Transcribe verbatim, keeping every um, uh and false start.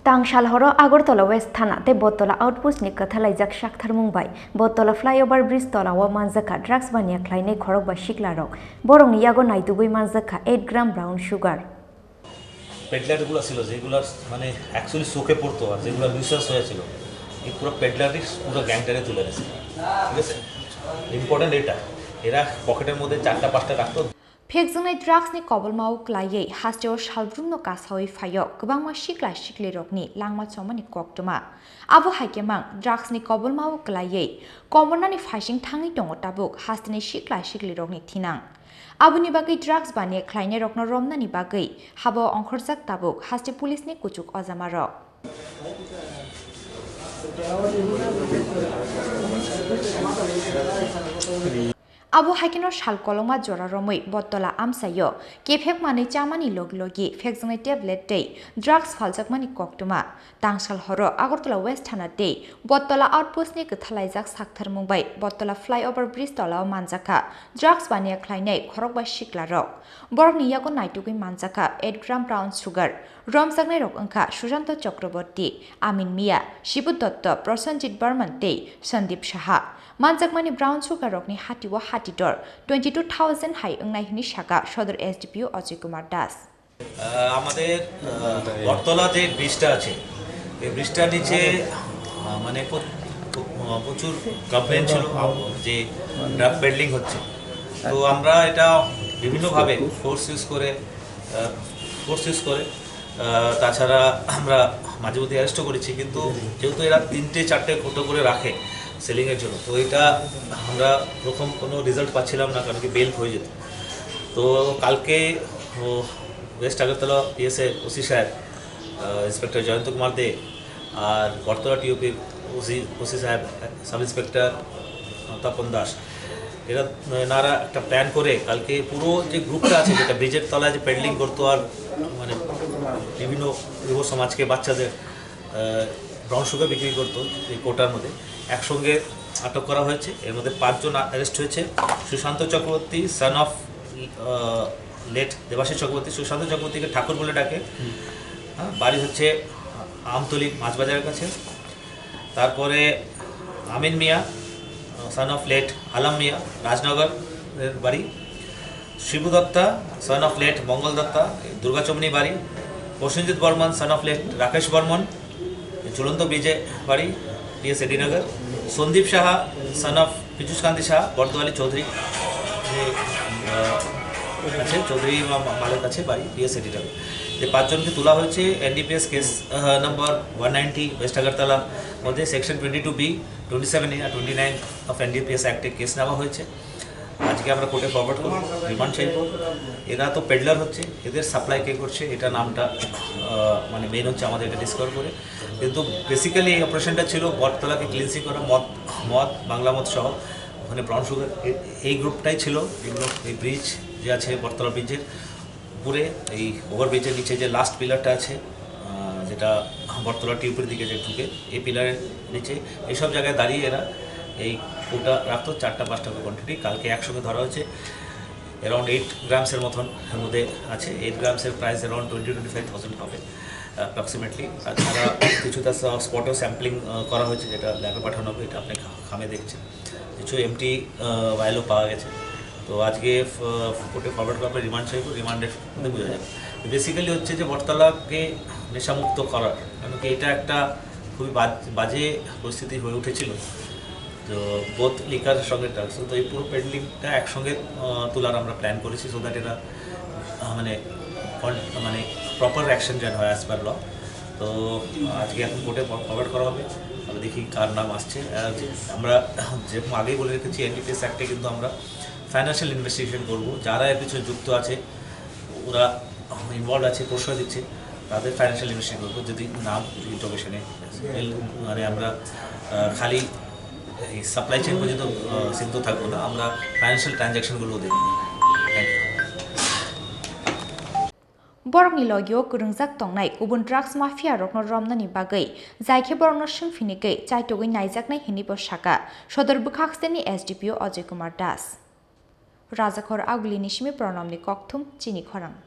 Tangsal horo Agartala West Thana tei Bottola Outpost ni kwthalaijak saktharmung bai Bottola Flyover Bridge tola o manjakha drugs baniya khlainai khorokba siklarok. Borokni yago naitugwi manjakha eight gram brown sugar. পেডলারগুলো ছিল, যেগুলো মানে অ্যাকচুয়ালি চোখে পড়তো আর যেগুলো লুইসাস হয়েছিল, এই পুরো পেডলারই পুরো গ্যাংটারে তুলে এনেছে। ঠিক আছে, ইম্পর্টেন্ট এটা। এরা পকেটের মধ্যে চারটা পাঁচটা রাখতো। Phekjaknai drugs ni kobolma o kwlaiwi hasteo salbrumno kasawi phaio kwbangma sikla siklirokni langma chomani koktwma. Abo hai khe mang drugs ni kobolma o kwlaiwi komornani phaising thangwi tongo tabuk hasteni sikla siklirokni thinang. Aboni bagwi drugs baniya khlainairokno romnani bagwi habo ongkhorjak tabuk haste police ni kuchuk ojamarok. Abo hai kheno sal kolokma jora romwi Bottola amchaio kephek manwi chamani logi logi phekjaknai tablet tei drugs phaljakmani koktwma. Tangsal horo Agartala West Thana tei Bottola Outpost ni kwthalaijak saktharmung bai Bottola Flyover Bridge tola o manjakha drugs baniya khlainai khorokba siklarok. Borokni yago naitugwi manjakha eight gram brown sugar. Romjaknairok wngkha Sushanto Chakraborty, Amin Mia, Shibu Dotto, Prosenjit Barman tei Sandeep Saha. Manjakmani brown sugar rokni hatio hatidor twenty two thousand hai wngnai hwnwi saka Sodor S D P O Ajay Kumar Das. আহ, আমাদের আহ, বটতলা যে ব্রিজটা আছে, এই ব্রিজটার নিচে আহ, মানে প্র- প্র- আহ, প্রচুর গভর্নমেন্ট ছিল আহ, যে ড্রাগ পেডলিং হচ্ছে। তো আমরা এটা বিভিন্নভাবে ফোর্স ইউজ করে, ফোর্স ইউজ করে আহ, তাছাড়া আমরা মাঝে মধ্যে অ্যারেস্টও করেছি, কিন্তু যেহেতু এরা তিনটে চারটে কোটো করে রাখে সেলিংয়ের জন্য, তো এটা আমরা ওরকম কোনো রেজাল্ট পাচ্ছিলাম না, কারণ কি বেল হয়ে যেত। তো কালকে ও ওয়েস্ট আগরতলা পিএসএ ওসি সাহেব, আহ, ইন্সপেক্টর জয়ন্ত কুমার দে আর বটতলা টিওপির ওসি ওসি সাহেব, সাব ইন্সপেক্টর তপন দাস, এরা নারা একটা প্ল্যান করে কালকে পুরো যে গ্রুপটা আছে, যেটা ব্রিজের তলায় যে পেডলিং করতো আর মানে বিভিন্ন যুব সমাজকে, বাচ্চাদের ব্রাউন সুগার বিক্রি করতো এই কোটার মধ্যে, একসঙ্গে আটক করা হয়েছে। এর মধ্যে পাঁচজন অ্যারেস্ট হয়েছে। Sushanta Chakraborty, son of late Debashis Chakraborty, Sushanta চক্রবর্তীকে ঠাকুর বলে ডাকে। হ্যাঁ, বাড়ি হচ্ছে আমতলি মাছ বাজারের কাছে। তারপরে Amin Mia, son of late Alam Mia, Rajnagar এর বাড়ি। Shibu Datta, son of late Mangal Datta, Durgachamani বাড়ি। Prosenjit Barman, son of late Rakesh Barman, ঝুলন্ত ব্রিজে বাড়ি, PS AD Nagar. Sandeep Saha, son of Pichuskanti Saha, Bardowali Chowdhury, যে আহ, আছে চৌধুরী মা- মা- মালক আছে বাড়ি, পিএস এডি নগর। যে পাঁচজনকে তোলা হয়েছে NDPS case number one ninety west Agartala মধ্যে section twenty two B, twenty seven A R twenty nine of NDPS অ্যাক্টে কেস নেওয়া হয়েছে। আজকে আমরা কোর্টে ফরওয়ার্ড করবো, রিমান্ড চাইবো। এরা তো পেডলার হচ্ছে, এদের সাপ্লাই কে করছে, এটা নামটা আহ, মানে মেইন হচ্ছে আমাদের এটা ডিসকভার করে। কিন্তু বেসিক্যালি এই অপারেশনটা ছিল বটতলাকে ক্লিনসিং করা, মদ মদ বাংলা মদ সহ। ওখানে ব্রাউন সুগার এই গ্রুপটাই ছিল, এগুলো এই ব্রিজ যে আছে বটতলা ব্রিজের উপরে, এই ওভারব্রিজের নিচে যে লাস্ট পিলারটা আছে, আহ, যেটা বটতলা টিউবের দিকে যে ঢুকে, এই পিলারের নিচে এইসব জায়গায় দাঁড়িয়ে এরা এই কোটা রাখতো, চারটা পাঁচটা করে কোয়ান্টিটি। কালকে একসঙ্গে ধরা হয়েছে, অ্যারাউন্ড এইট গ্রামসের মতন এর মধ্যে আছে। এইট গ্রামসের price around twenty twenty five thousand হবে অ্যাপ্রক্সিমেটলি। তাছাড়া কিছুটা স্পটও স্যাম্পলিং করা হয়েছে, যেটা ল্যাবে পাঠানো হবে, এটা আপনি খা- খামে দেখছেন। কিছু এমটি ভাইলও পাওয়া গেছে। তো আজকে কোর্টে ফরওয়ার্ড করার পর রিমান্ড চাইবো, রিমান্ডের মধ্যে বোঝা যাবে। বেসিক্যালি হচ্ছে যে বটতলাকে নেশামুক্ত করার, কারণ কি এটা একটা খুবই বাজ- বাজে পরিস্থিতি হয়ে উঠেছিল। তো বোথ লিকার সঙ্গে ড্রাগস, তো এই পুরো পেডলিংটা একসঙ্গে আহ, তোলার আমরা প্ল্যান করেছি, সো দ্যাট এরা আহ, মানে কন- মানে প্রপার অ্যাকশন যেন হয় অ্যাজ পার ল। তো আজকে এখন কোর্টে ফরওয়ার্ড করা হবে, আমরা দেখি কার নাম আসছে। আর আমরা যেরকম আগেই বলে রেখেছি, এনডিপিএস অ্যাক্টে কিন্তু আমরা ফাইন্যান্সিয়াল ইনভেস্টিগেশন করবো, যারা এর পিছনে যুক্ত আছে, ওরা ইনভলভ আছে, প্রশ্রয় দিচ্ছে, তাদের ফাইন্যান্সিয়াল ইনভেস্টিগেশন করবো। যদি নাম ইন্ট্রোগেশনে মানে আমরা আহ, খালি এই সাপ্লাই চেইন পর্যন্ত আহ, সীমিত থাকবো না, আমরা ফাইন্যান্সিয়াল ট্রানজ্যাকশনগুলোও দেখবো। Thank you. Borokni logio kwrwngjak tongnai kubun drugs mafia rokno romnani bagwi jai khe borokno swngphinigwi chaitugwi naijaknai hinwi bo saka Sodor bwkhakseni S D P O Ajay Kumar Das. Rajakhor Agulini simi Pronomni kokthum chini khorang.